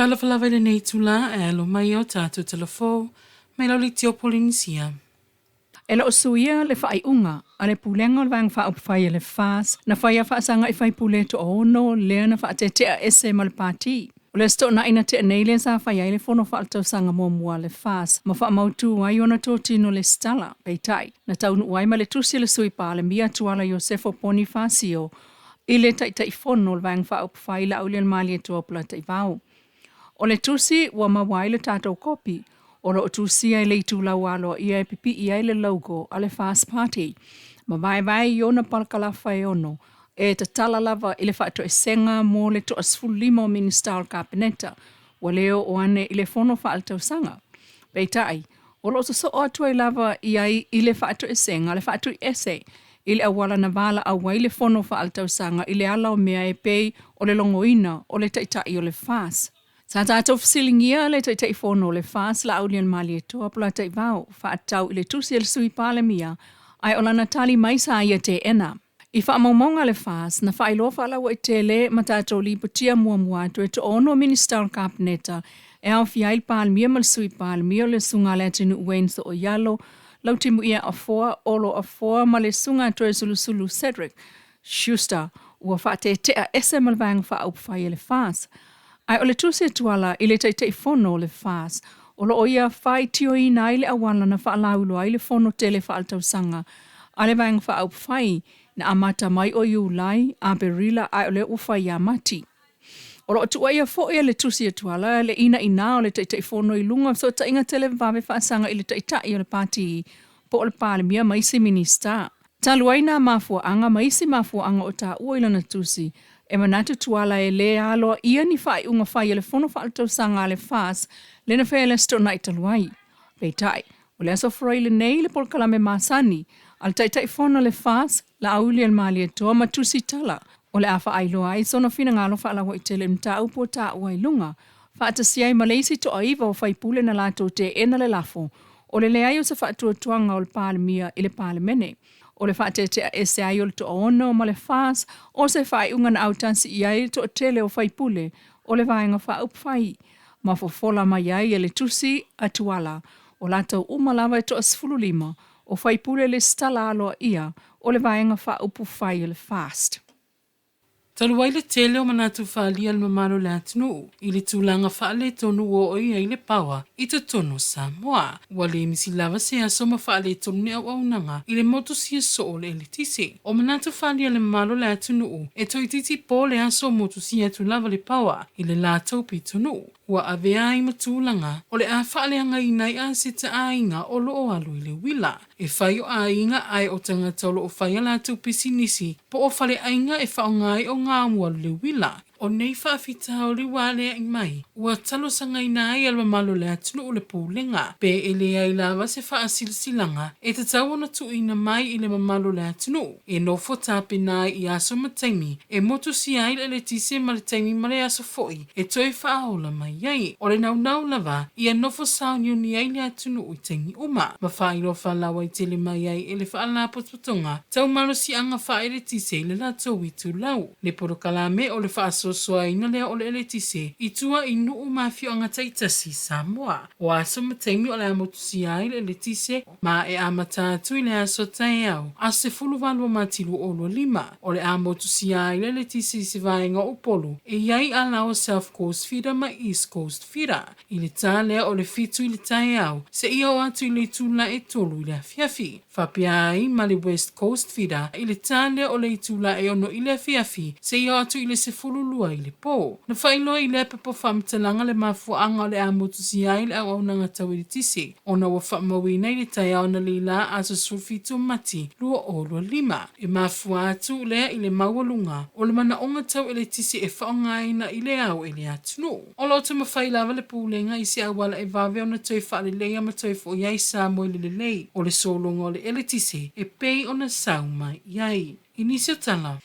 Talofa lava i lenei itula e alo mai o tatou talafou mai lau leitio Polenisia. E le o suia le faaiuga a le Pulega o le Vaega Faaupufai a le FAST na faia faasaga i faipule e toaono lea na faatetea ese ma le Pati. O le Aso Toonai na tea nei lea sa fai ai le fono faaletausaga muamua a le FAST ma faamautu ai ona totino lesitala. Peitai, na taunuu ai ma le tusi a le Sui Palemia Tuala Iosefo Ponifasio i le Taitaifono o le Vaega Faaupufai Laaulialemalietoa Polataivao. O le tusi ua maua ai le tatou kopi, o lo o tusia i le itulau aloaia e pipii ai le logo a le FAST Party ma vaevae i ona palakalafa e ono e tatala lava i le faatoesega mo le toa-15 o Minisita o le Kapeneta ua le oo ane i le fono faaletausaga. Peitai, o lo o sosoo atu ai lava i ai i le faatoesega le faatuiese i le auala na valaau ai le fono faaletausaga i le ala o mea e pei o le logoina o le taitai o le FAST. Sa tatou fesiligia le Taitaifono o le FAST Laaulialemalietoa Polataivao faatatau i le tusi a le Sui Palemia ae o lana tali mai sa ia teena. I faamaumauga a le FAST, na faailoa faalauaitele ma tatou lipotia muamua atu e toaono Minisita o le Kapeneta e aofia ai le Palemia ma le Sui Palemia o le Susuga a Leatinuu Wayne Sooialo, Lautimuia Afoa, Olo Afoa ma le Susuga a Toesulusulu Cedric Schuster ua faatetea ese ma le Vaega Faaupufai a le FAST. Ae o le tusi a Tuala i le Taitaifono o le FAST, o lo o ia faitioina ai le auala na faalauiloa ai le fono tele faaletausaga a le Vaega Faaupufai na amata mai o Iulai, Aperila ae o lea ua fai ia Mati. O lo o tuuaia foi e le tusi a Tuala le inaina o le Taitaifono i luga o fesootaiga televavave faasaga i le Taitai o le Pati po o le Palemia ma isi Minisita. Talu ai nā mafuaaga ma isi mafuaaga o taua i lana tusi, e manatu Tuala e le aloaia ni faaiuga fai a le Fono Faaletausaga a le FAST lea na faia i le Aso Toonai talu ai. Peitai, o le Aso Faraile lenei le polokalame masani a le Taitaifono a le FAST, Laaulialemalietoa ma Tusitala, o le a faailoa ai sona finagalo faalauaitele i le mataupu ua taua i luga, faatasi ai ma le isi toaiva o faipule na latou teena le lafo o le leai o se faatuatuaga o le Palemia i le Palemene. O le faatetea ese ai o le toaono ma le FAST o se faaiuga na autasi i ai le toatele o faipule o le Vaega Faaupufai ma fofola mai ai e le tusi a Tuala o latou uma lava e toa-15 o faipule lesitala aloaia o le Vaega Faaupufai o le FAST. Talu ai le tele o manatu faaalia a le mamalu o le atunuu i le tulaga faaletonu ua oo i ai le paoa i totonu o Samoa, ua le misi lava se aso ma faaletonu ni auaunaga i le motusia soo o le eletise. O manatu faaalia a le mamalu o le atunuu, e toeitiiti po le aso o motusia atu lava le paoa i le latou pitonuu, ua avea ai ma tulaga o le a faaleagaina ai aseta aiga o lo o alu i le uila. E fai o aiga ae o tagata o lo o fai a latou pisinisi po o faleaiga e faaaoga ai o gaomu alu le uila. O nei faafitauli ua aleaʻi mai, ua talosagaina ai e le mamalu o le atunuu le Pulega, pe e leai lava se faasilasilaga e tatau ona tuuina mai i le mamalu o le atunuu e nofo tapena ai i aso ma taimi e motusia ai le eletise ma le taimi ma le aso foi e toe faaola mai ai. O le naunau lava ia nofo sauniuni ai le atunuu i taimi uma, ma faailoa faalauaitele mai ai e le Faalapotopotoga Tau Malosiaga Faaeletise i le latou itulau. Le polokalame o le faasoasoaina lea o le eletise i tua i nuu ma afioaga taitasi i Samoa. O aso ma taimi o le a motusia ai le eletise ma e amata atu i le aso taeao, aso 18 o Mati 2025. O le a motusia ai le eletise i se vaega o Upolu e i ai ala o South Coast Feeder ma East Coast Feeder i le ta lea o le 7 i le taeao seia oo atu i le itula e 3 i le afiafi. Faapea ai ma le West Coast Feeder i le ta lea o le itula e 6 i le afiafi seia oo atu i le 12 i le po. Na faailoa i lea pepa faamatalaga le mafuaaga o le a motusia ai le auaunaga tau eletise ona ua faamauina i le taeao analeila aso 17 o Mati 2025. E mafua atu lea i le maualuga o le manaoga tau eletise e faaaogaina i le ao e le atunuu. O lo o taumafai lava le Pulega i se auala e vave ona toe faaleleia ma toe foi ai Samoa i le lelei o le sologa o le eletise e pei ona sau mai i ai. I nisi o tala.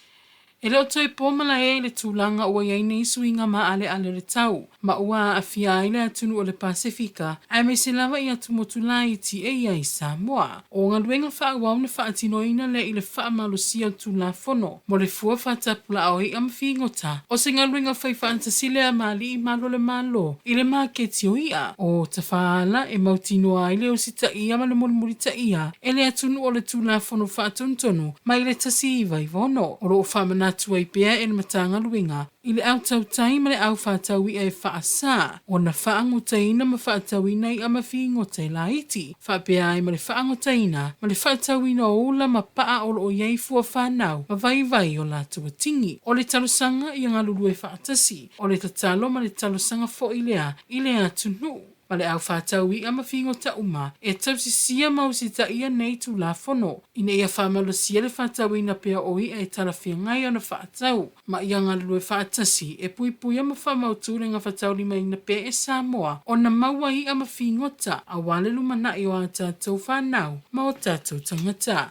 E le o toe po malae i le tulaga ua i ai nei suiga maaleale o le tau, ma ua aafia ai le atunuu o le Pasefika, aemaise lava i atumotu laiti e i ai Samoa. O galuega faaauau na faatinoina lea i le faamalosia o Tulafono mo le fua faatapulaa o i'a ma figota, o se galuega fai faatasi lea ma alii malu o le Malo i le maketi o i'a o tafaala e mautinoa ai le usitaia ma le mulimulitaia e le atunuu o le Tulafono Faatonutonu mai le 1996. O lo o faamanatu ai pea e le Matagaluega i le au tautai ma le au faatau i'a e faasā ona faagotaina ma faatauina i'a ma figota e laiti, faapea ai ma le faagotaina ma le faatauina o ula ma paa o lo o i ai fua fanau ma vaivai o latou atigi. O le talosaga ia galulue faatasi, o le tatalo ma le talosaga foi lea i le atunuu ma le au faatau i'a ma figota uma e tausisia ma usitaia nei Tulafono ina ia faamalosia le faatauina pea o i'a e talafeagai ona faatau ma ia galulue faatasi e puipuia ma faamautu le gafataulimaina pea e Samoa ona maua i'a ma figota aua le lumanai o a tatou fanau ma o tatou tagata.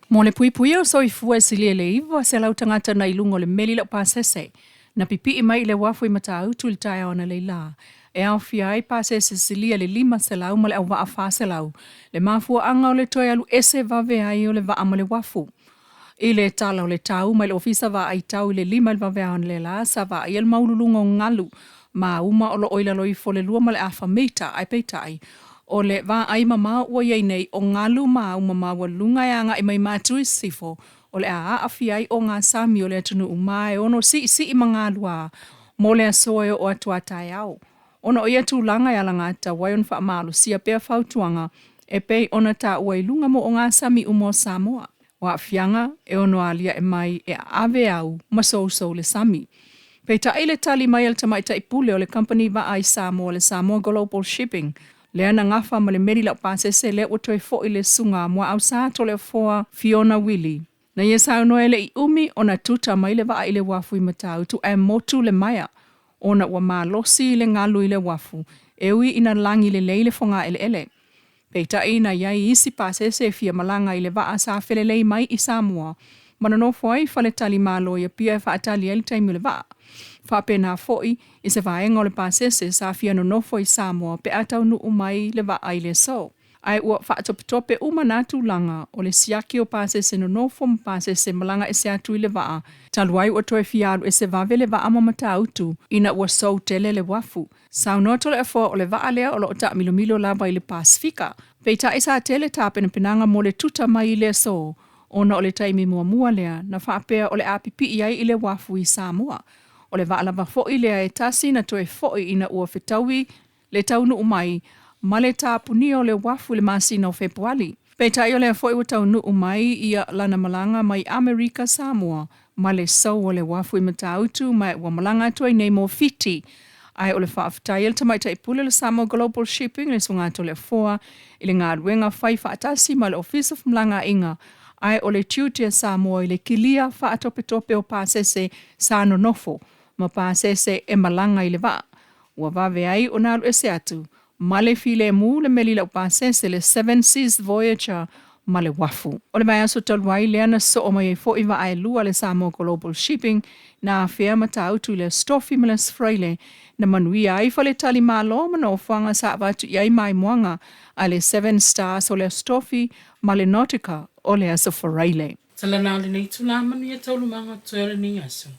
Mo le puipuia o soifua e silia i le 900 tagata na i luga o le meli laupasese na pipii mai i le uafu i Matautu i le taeao analeila, e aofia ai pasese silia i le 500 ma le auvaa 400, le mafuaaga o le toe alu ese vave ai o le vaa ma le uafu. I le tala o le tau mai le Ofisa Vaai Tau i le 5 i le vaveao analeila, sa vaaia le maualuluga o galu ma uma o lo o i lalo ifo o le lua ma le afa mita, ae peitai, o le vaai mamao ua i ai nei o galu ma uma maualuluga e agai mai matu i sisifo, o le a aafia ai ogasami o le atunuu ma e ono siisii ma galua mo le aso e oo atu a taeao. Ona o ia tulaga e alagatatau ai ona faamalosia pea fautuaga e pei ona taua i luga mo ogasami uma o Samoa. O aafiaga e ono aliae mai e aave au ma sousou le sami. Peitai le tali mai a le tamaitai pule o le kamupani vaa i Samoa le Samoa Global Shipping, lea na gafa ma le meli laupasese lea ua toe foi le susuga Muaausa Toleafoa Fiona Wili. Na ia saunoa e le i umi ona tuta mai le vaa i le uafu i Matautu ae motu le maea ona ua malosi le galu i le uafu e ui ina lagi lelei le fogaeleele. Peitai na i ai isi pasese e fia malaga i le vaa sa felelei mai i Samoa ma nonofo ai i faletalimalo i Apia e faatali ai le taimi o le vaa. Faapena foi i se vaega o le pasese sa fia nonofo i Samoa pe a taunuu mai le vaa i le aso. Ae ua faatopetope uma na tulaga o le siaki o pasese nonofo ma pasese malaga ese atu i le vaa, talu ai ua toe fia alu ese vave le vaa ma Matautu ina ua sou tele le uafu. Saunoa Toleafoa o le vaa lea o lo o taamilomilo lava i le Pasefika. Peitai sa tele tapenapenaga mo le tuta mai i le aso ona o le taimi muamua lea na faapea o le a pipii ai i le uafu i Samoa. O le vaa lava foi lea e tasi na toe foi ina ua fetaui le taunuu mai ma le tapunia o le uafu i le masina o Fepuali. Peitai o lea foi ua taunuu mai ia lana malaga mai Amerika Samoa ma le sou o le uafu i Matautu ma ua malaga atu ai nei mo Fiti. Ae o le faafetai a le tamaitai pule o le Samoa Global Shipping le Susuga Toleafoa i le galuega fai faatasi ma le Ofisa o Femalagaaiga ae o le tiute a Samoa i le kilia faatopetope o pasese sa nonofo ma pasese e malaga i le vaa. Ua vave ai ona alu ese atu ma le filemu le meli laupasese le Seven Seas Voyager ma le uafu. O le vaiaso talu ai lea na soo mai ai foi vaa e lua le Samoa Global Shipping na afea Matautu i le Aso Tofi ma le Aso Faraile na manuia ai faletalimalo ma nofoaga sa avatu i ai maimoaga a le Seven Stars o le Aso Tofi ma le Nautica o le Aso Faraile. Tala na o lenei itula, manuia taualumaga o totoe o lenei aso.